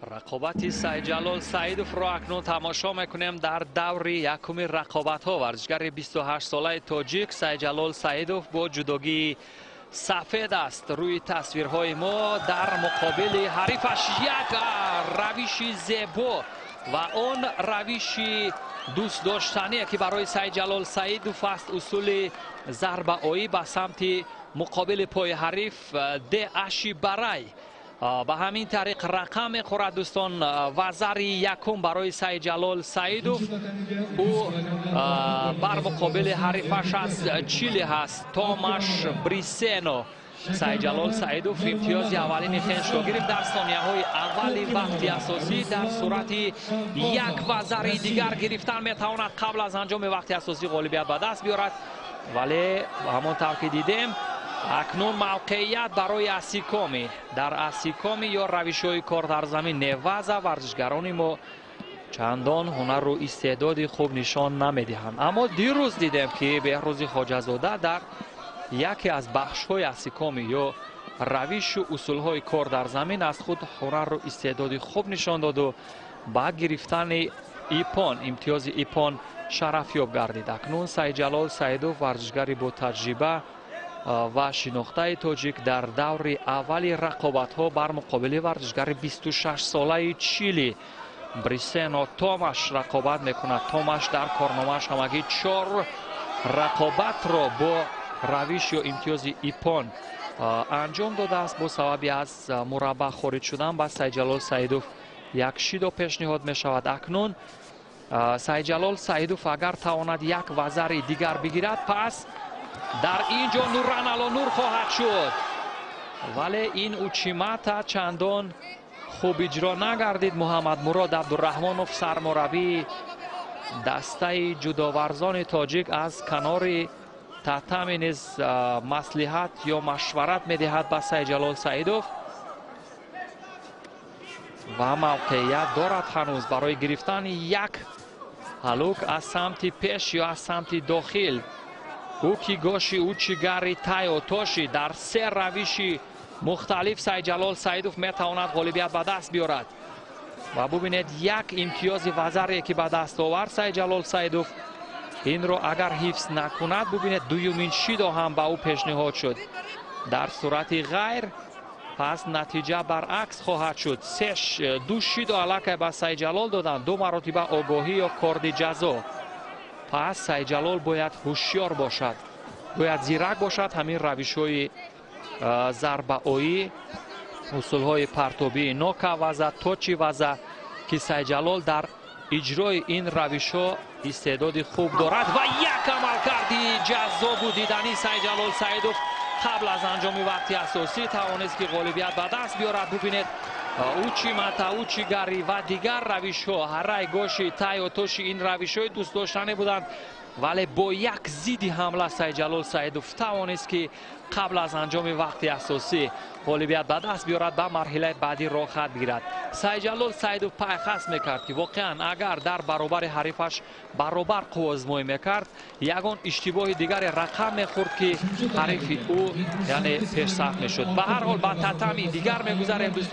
Рақобати Сайдҷалол Саидовро акнун тамошо мекунем дар даври якуми рақобатҳо. Варзишгари 28-солаи тоҷик Сайдҷалол Саидов бо ҷудогии сафед аст рӯи тасвирҳои мо. Дар муқобили ҳарифаш як равиши зебо ва он равиши дӯстдоштание, ки барои Сайдҷалол Саидов аст, усули зарбаоӣ ба самти муқобили пои ҳариф де аши барай. Ба ҳамин тариқ рақам мехӯрад, дӯстон, вазари якум барои Сайдҷалол Саидов. Ӯ бар муқобили ҳарифаш аз Чили ҳаст, Томаш Брисено. Сайдҷалол Саидов имтиёзи аввалини хешро гирифт дар сонияҳои аввали вақти асосӣ. Дар сурати як вазари дигар гирифтан метавонад қабл аз анҷоми вақти асосӣ ғолибият ба даст биёрад, вале ҳамон тавр ки дидем, акнун мавқеият барои асикоми. Дар асикоми ё равишҳои кор дар замин неваза варзишгарони мо чандон ҳунару истеъдоди хуб нишон намедиҳанд. Аммо дирӯз дидем, ки Беҳрӯзи Хоҷазода дар яке аз бахшҳои асикоми ё равишу усулҳои кор дар замин аз худ ҳунару истеъдоди хуб нишон доду ба гирифтани ипон, имтиёзи ипон шарафёб гардид. Акнун Сайдҷалол Саидов, варзишгари бо таҷриба ва шинохтаи тоҷик, дар даври аввали рақобатҳо бар муқобили варзишгари 26-солаи Чили Брисено Томаш рақобат мекунад. Томаш дар корномааш ҳамагӣ 4 рақобатро бо равиш ё имтиёзи ипон анҷом додааст. Бо сабаби аз мураббаъ хориҷ шудан ба Сайдҷалол Саидов як шидо пешниҳод мешавад. Акнун Сайдҷалол Саидов агар тавонад як вазари дигар бигирад, пас дар ин ҷо Нуран ало нур хоҳад шуд, вале ин учимата чандон хуб иҷро нагардид. Муҳаммадмурод Абдураҳмонов, сармураббии дастаи ҷудоварзони тоҷик, аз канори татами низ маслиҳат ё машварат медиҳад ба Сайдҷалол Саидов ва мавқеият дорад ҳанӯз барои гирифтани як ҳалук аз самти пеш ё аз самти дохил. Укигоши, учигари, тайотоши, дар се равиши мухталиф Сайдҷалол Саидов метавонад ғолибият ба даст биёрад. Ва бубинед, як имтиёзи вазаре, ки ба даст овард Сайдҷалол Саидов, инро агар ҳифз накунад, бубинед, дуюмин шидо ҳам ба ӯ пешниҳод шуд. Дар сурати ғайр пас натиҷа баръакс хоҳад шуд. Ду шидо аллакай ба Сайдҷалол доданд, ду маротиба огоҳӣ ё корди ҷазо. Пас Сайдҷалол бояд ҳушёр бошад, бояд зирак бошад. Ҳамин равишҳои зарбаоӣ, усулҳои партобии нокаваза, точиваза, ки Сайдҷалол дар иҷрои ин равишҳо истеъдоди хуб дорад. Ва як амалкарди ҷаззобу дидани Сайдҷалол Саидов қабл аз анҷоми вақти асосӣ тавонист, ки ғолибият ба даст биёрад. Бубинед, учимата, учигари ва дигар равишҳо, ҳарай гоши, тайотоши, ин равишҳои дӯстдоштанӣ буданд, вале бо як зидди ҳамла Сайдҷалол Саидов тавонист, ки қабл аз анҷоми вақти асосӣ ғолибият ба даст биёрад, ба марҳилаи баъдӣ роҳхат бигирад. Сайдҷалол Саидов пайхаст мекард, ки воқеан агар дар баробари ҳарифаш баробар қувваозмоӣ мекард, ягон иштибоҳи дигаре рақам мехӯрд, ки ҳарифи ӯ яъне пешсаф мешуд. Ба ҳар ҳол ба татами дигар мегузарем, дӯстон.